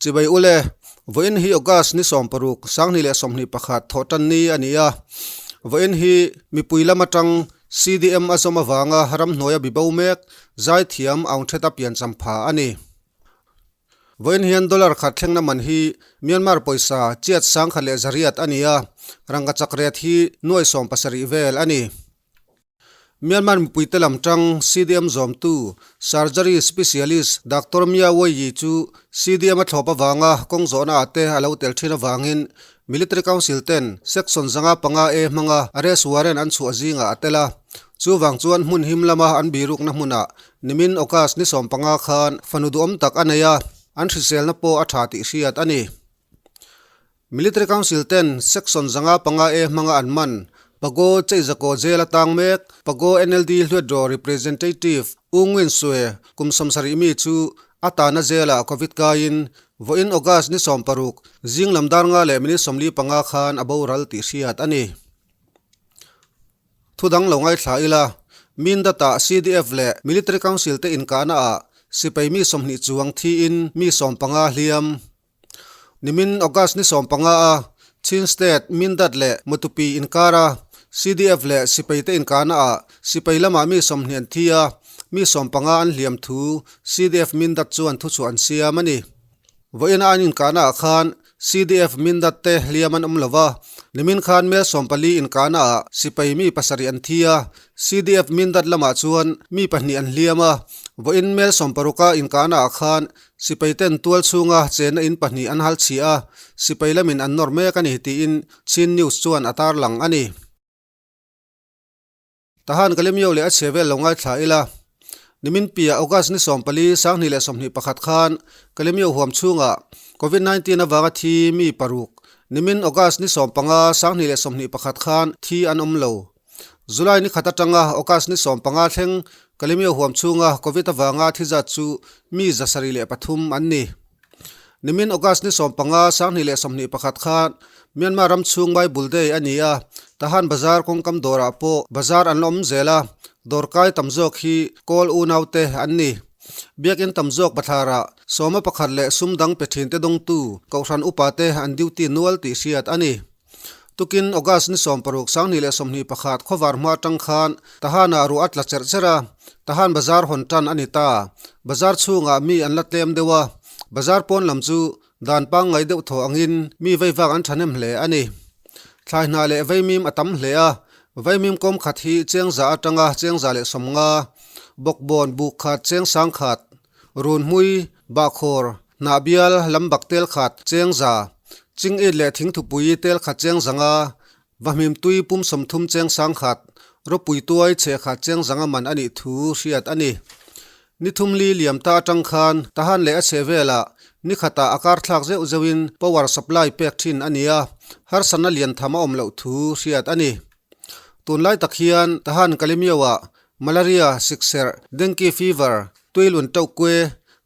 Chibai ule, vawiin hi August ni 16, 2021 thawhtan ni a ni a. Vawiin hi mipui lam atang CDM a zawm avanga ramhnuaia bibo mek zaithiam aungtheta piancham pha a ni. Vawiin hian dollar khat thlengna man hi Myanmar pawisa chiat 1100 a ni a, rangkachak ret hi nuai 70 vel a ni. Myanmar mipuite lam tang CDM zawmtu Surgery Specialist Doctor Mya Wai Yi chu CDM a thlawp avanga kawng zawhna ah te a lo tel thin avangin Military Council ten Section 505 A hmanga arrest warrant an chhuah zingah a tel a. Chuvang chuan hmun him lama an birukna hmunah nimin August ni 15 khan fanu duhawm tak a nei a, an hriselna pawh a tha tih hriat a ni. Military Council ten Section 505 A hmanga an man Pago Cheizako jail atang mek Pago NLD Hluatdraw Representative U Ngwin Swe kum 70 mi chu a tana jail-ah Covid kaiin vawiin August ni 16 zing lam dar nga leh minute 45 khan a boral tih hriat a ni. Thudang lo ngaithla ila, Mindat-ah CDF leh Military Council te inkahna ah sipai mi 20 chuang thiin mi 15 hliam. Nimin August ni 15 a Chin State Mindat leh Matupi inkara CDF leh sipai te inkahna ah sipai lamah mi 20 an thi a, mi 15 an hliam thu CDF Mindat chuan thuchhuah an siam a ni. Vawiin a an inkahna ah khan CDF Mindat te hliam an awm lo va, nimin khan mel 14 inkahna ah sipai mi 7 an thi a, CDF Mindat lamah chuan mi 2 an hliam a, vawiin mel 16 a inkahna ah khan Sipai ten tual chhunga chenna in pahnih an hal chhi a, sipai lamin an nawr mek a ni tiin Chin News chuan a tarlang a ni. Tahan Kalemyo leh a chhe vel lo ngaithla ila. Nimin piah August ni 14, 2021 khan Kalemyo huam chhungah Covid 19 avanga thi mi paruk, nimin August ni 15, 2021 khan thi an awm lo. July ni khat atanga August ni 15 thleng Kalemyo huam chhunga Covid avanga thi zat chu mi 73 an ni. Nimin August ni 15, 2021 khan Myanmar ram chhung Bible Day a ni a, Tahan Bazar kawngkam dawrah pawh bazar an la awm zel a, dawrkai tam zawk hi kawl unaute an ni. Biakin tam zawk bathlarah sawma pakhat leh sum dang pe thinte dawngtu Kohhran upate an duty nual tih hriat a ni. Tukin August ni 16, 2021 khawvar hma atang khan Tahan-ah ruah a tla cherh cherh a, Tahan bazar hawn tan a ni ta. Bazar chhungah mi an la tlem deuh a, bazar pawn lam chu dan pangngai deuh thaw angin mi veivak an thahnem hle a ni. Thlai hnah leh vaimim a tam hle a, vaimim kawm khat hi cheng za atanga cheng za leh 50, bawkbawn buk khat cheng sang khat, Runhmui, Bahkhawr, Hnahbial, Lambak tel khat, Chengza, Chingit leh Thingthupui tel khat Chengzanga, Vahmim tui pum 30 cheng sang khat, Ropui tuai chhe khat Chengzanga man a nih thu hriat a ni. Ni thum li liam ta atang khan Tahan leh a chhe velah ni khatah a kar thlak zeuh zeuhin power supply pek thin a ni a, harsatna lian tham a awm loh thu hriat a ni. Tunlai tak hian Tahan Kalemyo-ah Malaria, sikserh, dengue fever, tuilun tohkue,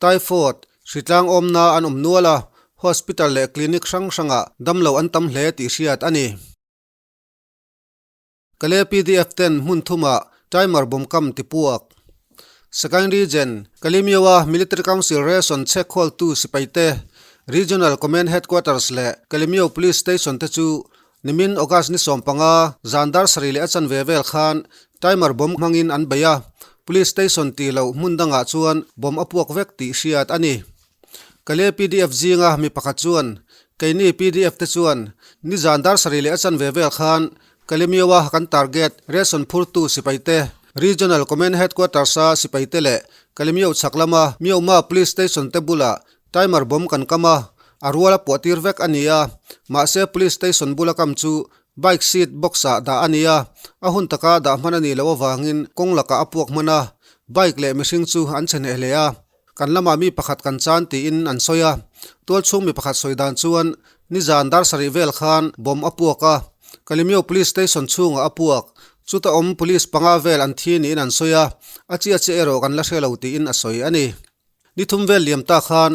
typhoid, hritlang awmna an awm nual a, hospital leh clinic hrang hrangah damlo an tam hle tih hriat a ni. Kale PDF ten hmun thumah timer bomb kam ti puak. Sagaing Region, Kalemyo-a Military Council ration chhek khawltu sipaite, Regional Command Headquarters leh Kalemyo Police Station te chu Nimin August ni 15, zan dar sarih leh a chanve vel khan timer bomb hmangin an bei a, Police Station tih loh hmun dangah chuan bomb a puak vek tih hriat a ni. Kale PDF zinga mi pakhat chuan, Keini PDF te chuan ni zan dar sarih leh a chanve vel khan Kalemyo-a kan target ration phurtu sipaite, Regional Command Headquarters-a sipaite leh Kalemyo chhak lama Myaungma Police Station te bulah Timer bomb kan kam a, a rual a puah tir vek a ni a, mahse police station bula kam chu bike seat box ah dah a ni a, a hun taka dah hman a nih loh avangin kawng lakah a puak hman a, bike leh mihring chu an chhe hneh hle a, kan lamah mi pakhat kan chan tiin an sawi a, tual chhung mi pakhat sawi dan chuan nizan dar sarih vel khan bomb a puak a, Kalemyo police station chhungah a puak, chuta awm police panga vel an thi niin an sawi a, a chiah chiah erawh kan la hre lo tiin a sawi a ni. Ni thum vel liam ta khan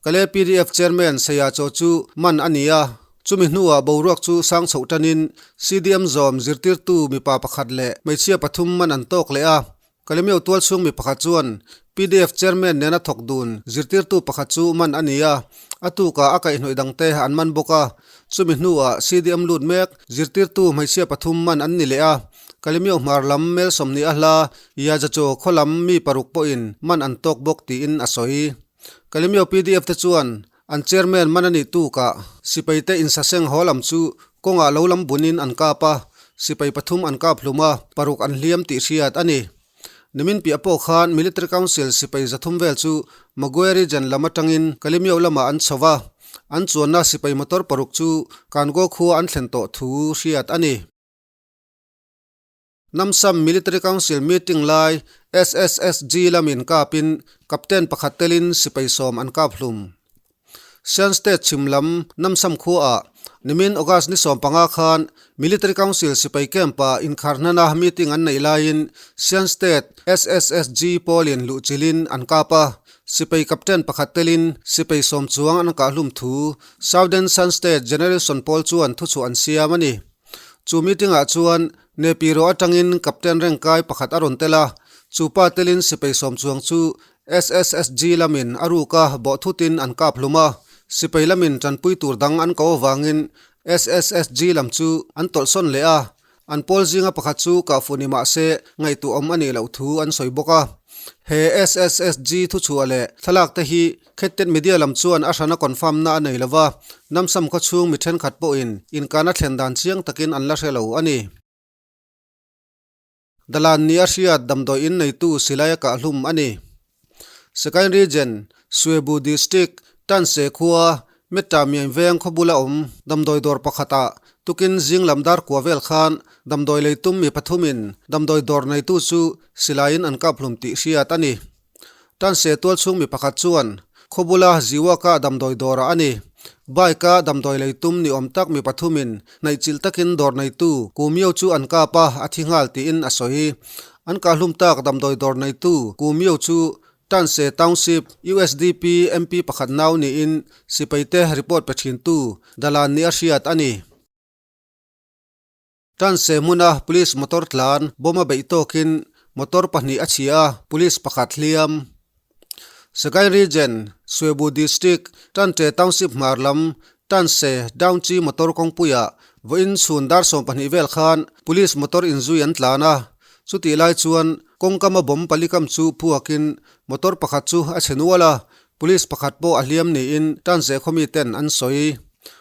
Kale PDF Chairman Saya Chaw chu man a ni a, chumi hnuah boruak chu sang chhoh tanin CDM zawm zirtirtu mipa pakhat leh hmeichhia pathum man an tawk leh a. Kalemyo tualchhung mi pakhat chuan pdf chairman nena thawk dun zirtirtu pakhat chu man a ni a, a tukah a kaihhnawih dangte an man bawk a. Chumi hnuah CDM lut mek zirtirtu hmeichhia pathum man an ni leh a, Kalemyo hmar lam mel 20 a hla Yajacho khaw lam mi paruk pawhin man an tawk bawk tiin a sawi. Kalemyo pdf te chuan An chairman man a nih tukah sipaite insaseng haw lam chu kawngah lo lam bunin an kap a, sipai pathum an kap hlum a, paruk an hliam tih hriat a ni. Nimin piah pawh khan Military Council sipai zathum vel chu Magwe region lam atangin Kalemyo lamah an chho va, an chuanna sipai motor paruk chu Kango khua an thlen tawh thu hriat a ni. Namsam Military Council meeting lai SSSG lamin kapin Captain pakhat telin sipai sawm an kap hlum. Shan State chhim lam Namsam khuaah nimin August ni 15 khan Military Council sipai camp-ah inkharhnana meeting an neih laiin Shan State SSSG pawlin luhchilhin an kap a, sipai Captain pakhat telin sipai sawm chuang an kah hlum thu Southern Shan State Generation pawl chuan thuchhuah an siam a ni. Chu meeting-ah chuan Nepi rawh atangin Captain Rengkai pakhat a rawn tel a, chu pa telin sipai sawm chuang chu SSSG lamin a ruka bawh thutin an kap hlum a, sipai lamin tanpui tur dang an ko avangin SSSG lam chu an tawlhsawn leh a, an pawl zinga pakhat chu kahfuh ni mah se ngaihtuah awm a nih loh thu an sawi bawk a. He SSSG thuchhuah leh thlalak te hi Khettet media lam chuan a hrana confirm na a nei lo va, Namsam khawchhung mi thenkhat pawhin inkana thlen dan chiang takin an la hre lo a ni. Dalan ni a hriat damdawi in neitu silai a kah hlum a ni. Sekain Region, Suebu District, Tanse khua, Metta Miain veng khaw bula awm damdawi dawr pakhatah tukin zing lam dar kua vel khan damdawi leitum mi pathumin damdawi dawr neitu chu silaiin an kap hlum tih hriat a ni. Tanse tualchhung mi pakhat chuan khaw bula Ziwaka damdawi dawrah a ni. Bike-a damdawi lei tum ni awm tak mi pathumin hnaihchilh takin dawr neitu Kumio chu an kap a, a thi nghal tiin a sawi. An kahhlum tak damdawi dawr neitu Kumio chu Tanse Township USDP MP pakhat nau niin sipaite report pe thintu Dalan ni a hriat a ni. Tanse hmuna police motor tlan bomb a beih tawkin motor pahnih a chhia a, police pakhat hliam. Sagaing Region, Suebu District, Tante Township hmar lam Tanse Daungchi motor kawngpuiah vawiin chhun dar 12 vel khan police motor inzui an tlan a, chutih lai chuan kawngkama bomb pali kam chu phuakin motor pakhat chu a chhe nual a, Police pakhat pawh a hliam niin Tanze khawmi ten an sawi.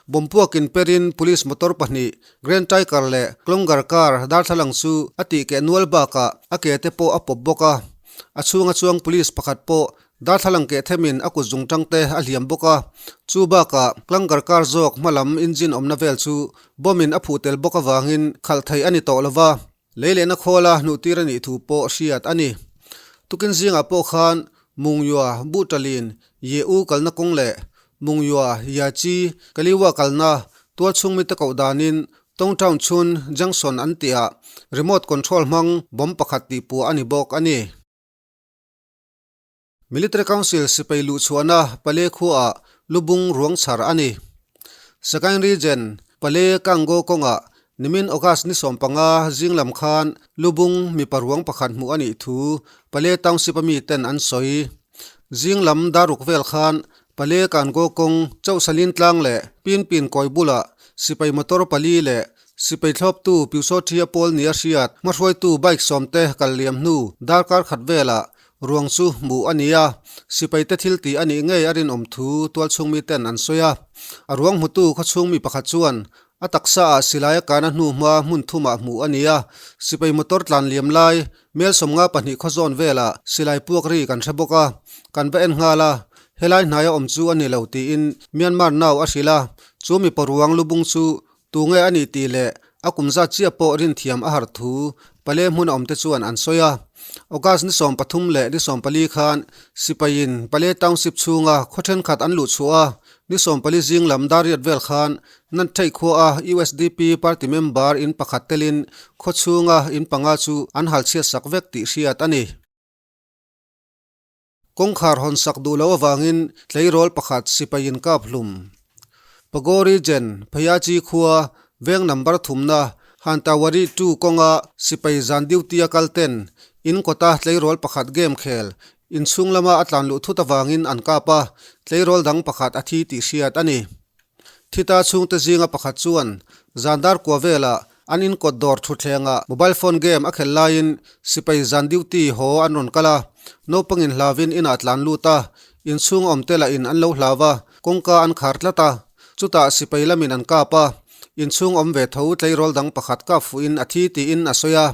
Bomb puakin perin police motor pahnih, Grand Tiger leh Klongar car darthlalang chu a tih keh nual bakah a ke te pawh a pawp bawk a. A chhunga chuang police pakhat pawh darthlalang keh themin a kut zungtang te a hliam bawk a. Chu bakah Klongar car zawk hmalam engine awmna vel chu bomb in a phuh tel bawk avangin khalh theih a ni tawh lova. Lei lehna khawla hnuhtir a nih thu pawh hriat a ni. Tukin zingah pawh khan Mungyua Buhtalin Ye U kalna kawng leh Mungyua Yachi Kaliwa kalna tualchhung mite koh danin Tong Town chhun Junction an tihah remote control hmang bomb pakhat tihpuah a ni bawk a ni. Military Council sipai luhchhuahna Pale khuaah lubung ruang chhar a ni. Sagaing Region, Pale Kango kawngah nimin August ni 15 zing lam khan lubung mipa ruang pakhat hmuh a nih thu Pale Township a miten an sawi. Zing lam dar ruk vel khan Pale Kango kawng Chauhsalin tlang leh Pin Pin kawi bulah sipai motor pali leh sipai thlawptu Pyusawthia pawl nia hriat hmahruaitu bike sawmte kal liam hnu darkar khat velah Ruang chu hmuh a ni a, sipaite thil tih a nih ngei a rinawm thu tualchhung miten an sawi a. A ruang hmutu khawchhung mi pakhat chuan a taksa ah silai a kana hnu hma hmun thumah hmuh a ni a, sipai motor tlan liam lai mel 52 khaw zawn velah silai puak ri kan hre bawk a, kan va en nghal a, helai hnaia awm chu a ni lo tiin Myanmar Now a hrilh a, chu mipa ruang lubung chu Tunge a nih tih leh a kum zat chiah pawh rinthiam a har thu Pale hmun a awmte chuan an sawi a. August ni 13 leh ni 14 khan sipaiin Pale Township chhunga khaw thenkhat an luh chhuah a, ni 14 zing lam dar riat vel khan Nanthei khuaa USDP party member in pakhat telin khaw chhunga in panga chu an hal chhiat sak vek tih hriat a ni. Kawngkhar hawn sak duh loh avangin tleirawl pakhat sipai in kap hlum. Pago Region, Phayachi khua, veng number thumna, Hantawari 2 kawnga sipai zan duty a kal ten In kawta tleirawl pakhat game khel inchhung lama a tlan luh thut avangin an kap a, tleirawl dang pakhat a thi tih hriat a ni. Thita chhungte zinga pakhat chuan zan dar kua velah an in kawt dawr thutthlengah mobile phone game a khelh laiin sipai zan duty haw an rawn kal a, naupangin hlavin inah tlan lut a, inchhung awm te lahin an lo hlav a, kawngka an khar tlat a, chutah sipai lamin an kap a, inchhung awm ve tho tleirawl dang pakhat kap fuhin a thi tiin a sawi a,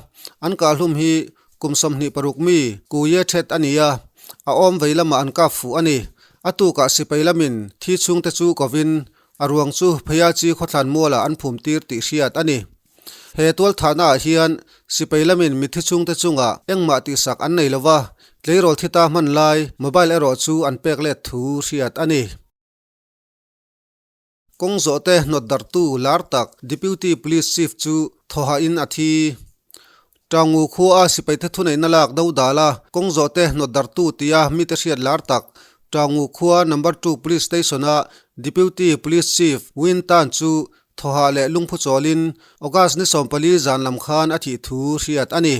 an kahhlum hi Kum 26 mi Ku Ye Thet a ni a, a awm vei lamah an kap fuh a ni. A tukah sipai lamin thi chhungte chu kovin a ruang chu Pheiachi khawthlan mualah an phum tir tih hriat a ni. He tualthahna ah hian sipai lamin mitthi chhungte chungah engmah tihsak an nei lova, tleirawl thi ta hman lai mobile erawh chu an pek let thu hriat a ni. Kawng zawhte hnawt darhtu lar tak Deputy Police Chief chu thawhahin a thi. Taungu khua a sipaite thuneihna lak do dal a, kawng zawhte hnawt darhtu tia mite hriat lar tak Taungu khua Number Two Police Station-a Deputy Police Chief Win Tan chu thawhah leh lungphu chawlin August ni 14 zan lam khan a thih thu hriat a ni.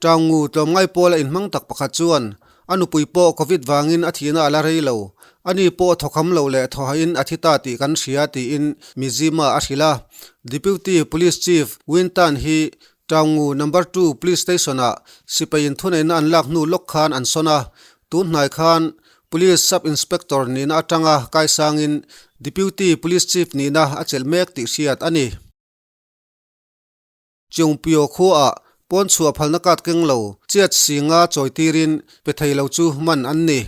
Taungu tlawmngai pawl a inhmang tak pakhat chuan A nupui pawh Covid vangin a thihna a la rei lo. Ani pawh thawkham loh leh thawhain a thi ta tih kan hria tiin Mizzima a hrilh a. Deputy Police Chief Win Tan hi Taungu Number Two Police Station-ah sipaiin thuneihna an lak hnu lawk khan an sawn a. Tun hnai khan Police Sub Inspector nihna atanga kaisangin Deputy Police Chief nihna a chelh mek tih hriat a ni. Cheungpio khuaah pawn chhuah phalna kat keng lo chiat singa chawi tirin pe thei lo chu man an ni.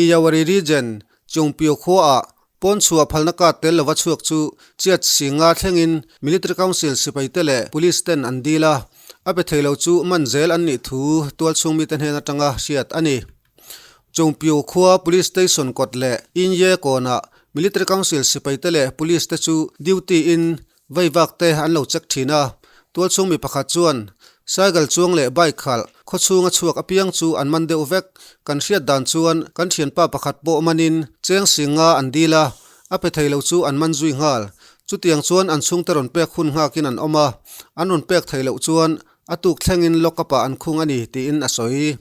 Iyawari region Cheungpio khuaah pawn chhuah phalna kat tel lova chhuak chu chiat singa thlengin Military Council sipaite leh Police ten an dil a, a pe thei lo chu man zel an nih thu tualchhung mite hnen atanga hriat a ni. Chungpio khua Police Station kawt leh Inye kawnah Military Council sipaite leh Police te chu duty in Veivak te an lo check thin a, tualchhung mi pakhat chuan cycle chuang leh bike khalh khawchhunga chhuak apiang chu an man deuh vek. Kan hriat dan chuan kan thianpa pakhat pawh manin cheng singa an dil a, a pe thei lo chu an man zui nghal. Chutiang chuan an chhungte rawn pek hun nghakin an awm a, an rawn pek theih loh chuan a tuk thlengin lock up ah an khung a ni tiin a sawi.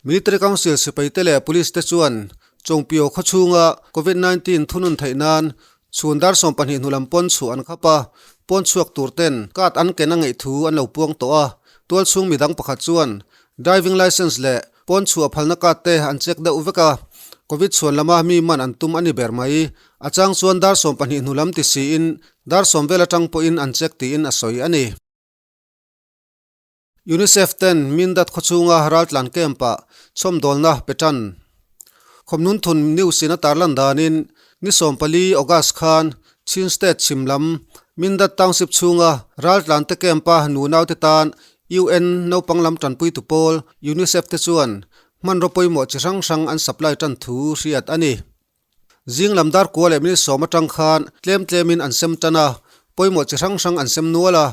Military Council sipaite leh Police te chuan Chawngpio khawchhunga Covid 19 thunun theih nan Chhun dar 12 hnu lam pawn chhuah an khap a, pawn chhuak tur ten card an ken a ngeih thu an lo puang tawh a, tual chhung midang pakhat chuan driving licence leh pawn chhuah phalna card te an check deuh vek a, Covid chhuan lama mi man an tum a ni ber mai. A chang chuan dar 12 hnu lam ti siin dar sawm vel atang pawhin an check tiin a sawi a ni. Unicef ten Mindat khawchhunga raltlan camp-ah chhawmdawlna pe tan. Khawmnun thun news in a tarlan danin ni 14 August khan Chin State chhim lam Mindat Township chhunga raltlan te camp-a nunaute tan UN naupang lam tanpuitu pawl Unicef te chuan hmanraw pawimawh chi hrang hrang an supply tan thu hriat a ni. Zing lam dar kua leh minute sawm atang khan tlem tlemin an sem tan a, pawimawh chi hrang hrang an sem nual a.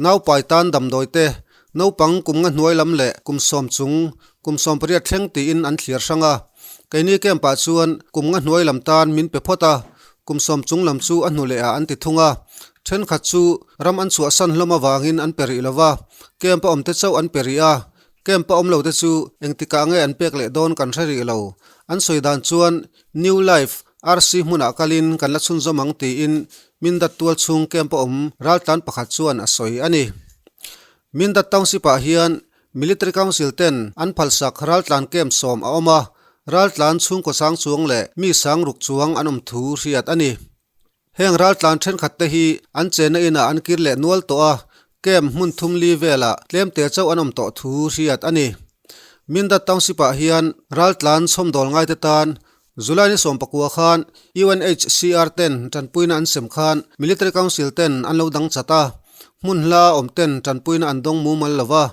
Naupai tan damdawi te, naupang kum nga hnuai lam leh kum sawm chung, kum 18 thleng tiin an thliar hrang a. Keini camp ah chuan kum nga hnuai lam tan min pe phawt a, kum sawm chung lam chu a hnu leh ah an ti thung a. Thenkhat chu ram an chhuahsan hlawm avangin an pe rih lo va, camp a awm te chauh an pe rih a. Camp a awm lo te chu engtikah nge an pek leh dawn kan hre rih lo. An sawi dan chuan New Life RC hmunah kalin kan la chhunzawm ang tiin Mindat tual chhung camp a awm raltlan pakhat chuan a sawi a ni. Mindat Township ah hian Military Council ten an phalsak raltlan camp sawm a awm a, raltlan chhungkaw sang chuang leh mi sang ruk chuang an awm thu hriat a ni. Heng raltlan thenkhat te hi an chenna inah an kir leh nual tawh a, camp hmun thum li velah tlemte chauh an awm tawh thu hriat a ni. Mindat Township ah hian raltlan chhawmdawl ngaite tan July ni 19 khan UNHCR ten tanpuina an sem khan Military Council ten an lo dang chat a, hmun hla awm ten tanpuina an dawng mumal lo va,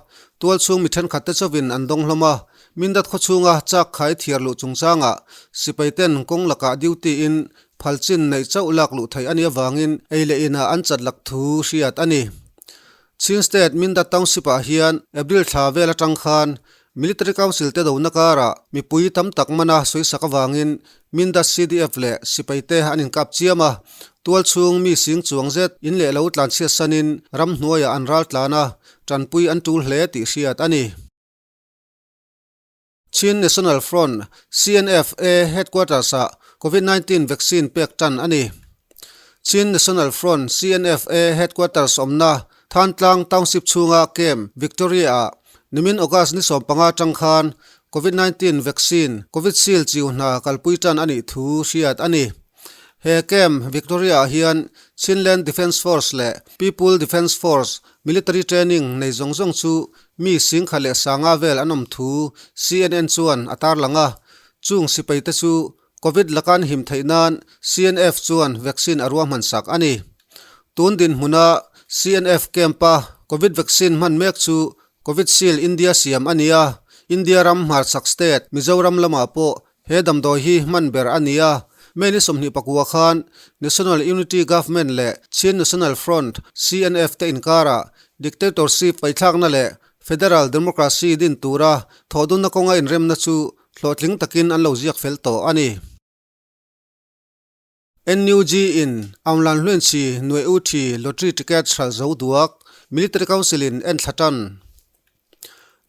tualchhung mi thenkhat te chauhin an dawng hlawm a, Mindat khawchhunga chak khai thiar luh chungchangah sipai ten kawng lakah duty in Phal chin neih chauh lak luh theih a nih avangin ei leh inah an chat lak thu hriat a ni. Chin State Mindat Township ah hian April thla vel atang khan Military Council te dona karah mipui tam tak mana sawisak avangin Mindat CDF leh sipai te an inkap chiam a, tual chhung mi sing chuang zet in leh lo tlanchhiat sanin ramhnuaiah an ral tlan a, tanpui an tul hle tih hriat a ni. Chin National Front, CNFA, Headquarters-ah Covid 19 vaccine pek tan a ni. Chin National Front, CNFA, Headquarters awmna Thantlang Township chhunga Camp Victoria-ah nimin August ni 15 atang khan Covid 19 vaccine Covidshield chiu hna kalpui tan a nih thu hriat a ni. He Camp Victoria-ah hian Chinland Defence Force leh People Defence Force Military training nei zawng zawng chu mi singkha leh sanga vel an awm thu CNN chuan a tarlang a, chung sipai te chu Covid laka an him theih nan CNF chuan vaccine a ruahman sak a ni. Tun dinhmuna CNF camp-a Covid vaccine hman mek chu Covidshield India siam a ni a, India ram hmarchhak state Mizoram lamah pawh He damdawi hi hman ber a ni a, May ni 24 khan National Unity Government leh Chin National Front, CNF, te inkarah dictatorship paithlakna leh Federal Democracy din tura thawhdunna kawnga inremna chu hlawhtling takin an lo ziak fel tawh a ni. NUG in Aunglan Hluenchi Nue U Thi Lottery Ticket hral zo duak Military Council in en thla tan.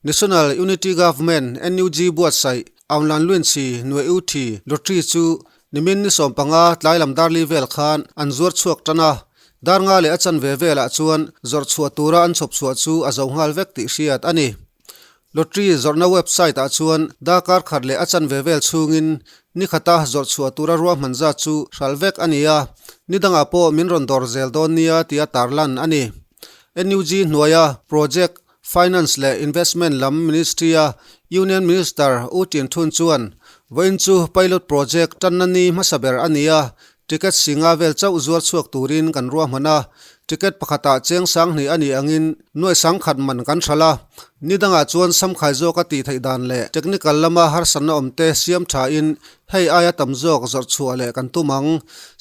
National Unity Government, NUG, buatsaih Aunglan Hluenchi Nue U Thi Lottery chu nimin ni 15 tlai lam darli vel khan an zuar chhuak tan a, dar nga leh a chanve velah chuan zawrh chhuah tura an chhawp chhuah chu a zo nghal vek tih hriat a ni. Lottery zawrhna website ah chuan darkar khat leh a chanve vel chhungin ni khata zawrh chhuah tura ruahman zat chu hralh vek a ni a, ni dangah pawh min rawn dawr zel dawn nia tia tarlan a ni. NUG hnuaia Project, Finance leh Investment lam Ministry-a Union Minister U Tin Thun chuan vawiin chu pilot project tanna ni hmasa ber a ni a, Ticket singa vel chauh zuar chhuak turin kan ruahman a, ticket pakhatah cheng sang hnih a nih angin nuaih sang khat man kan hralh a. Ni dangah chuan samkhai zawka tih theih dan leh technical lama harsatna awmte siam thain hei aia tam zawk zawrh chhuah leh kan tum ang.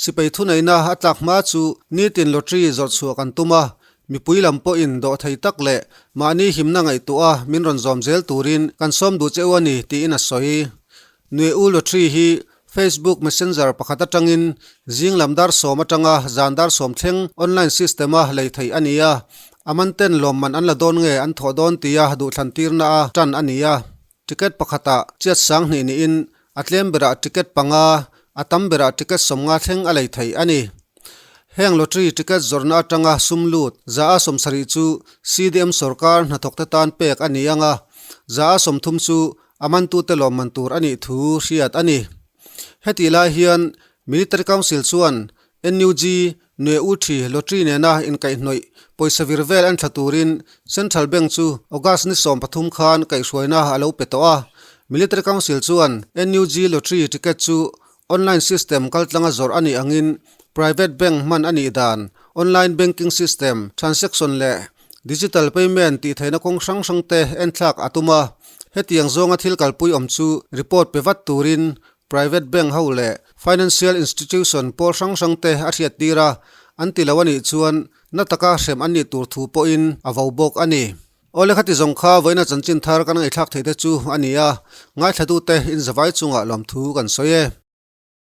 Sipai thuneihna a tlak hma chu nitin lottery zawrh chhuah kan tum a, mipui lam pawhin dawh thei tak leh mahni himna ngaihtuah a min rawn zawm zel turin kan sawm duh che u a ni tiin a sawi. Nue U Lottery hi Facebook Messenger pakhat atangin zing lam dar sawm atanga zan dar sawm thleng online system-a lei theih a ni a, a man ten lawmman an la dawn nge an thawh dawn tia duhthlan tirna a tan a ni a. Ticket pakhatah chiat sang hnih niin a tlem berah ticket panga, a tam berah ticket 50 thleng a lei theih a ni. Heng lottery ticket zawrhna atanga sum lut 70% chu CDM sawrkar hnathawkte tan pek a ni ang a, 30% chu A mantute lawmman tur a nih thu hriat a ni. Hetih lai hian Military Council chuan NUG, Nue U Thi Lottery nena inkaihhnawih pawisa vir vel en thla turin Central Bank chu August ni 13 khan kaihhruaina a lo pe tawh a. Military Council chuan NUG Lottery ticket chu online system kaltlanga zawrh a nih angin private bank hman a nih dan, online banking system, transaction leh digital payment tih theihna kawng hrang hrang te enthlak a tum a. Hetiang zawnga thil kalpui awm chu report pe vat turin private bank ho leh financial institution pawl hrang hrang te a hriat tir a, an ti lo a nih chuan na taka hrem an nih tur thu pawhin a vo bawk a ni. Awle khati zawng kha vawiina chanchin thar kan ngaihthlak theih te chu a ni a, ngaithlatute inzavai chungah lawmthu kan sawi e.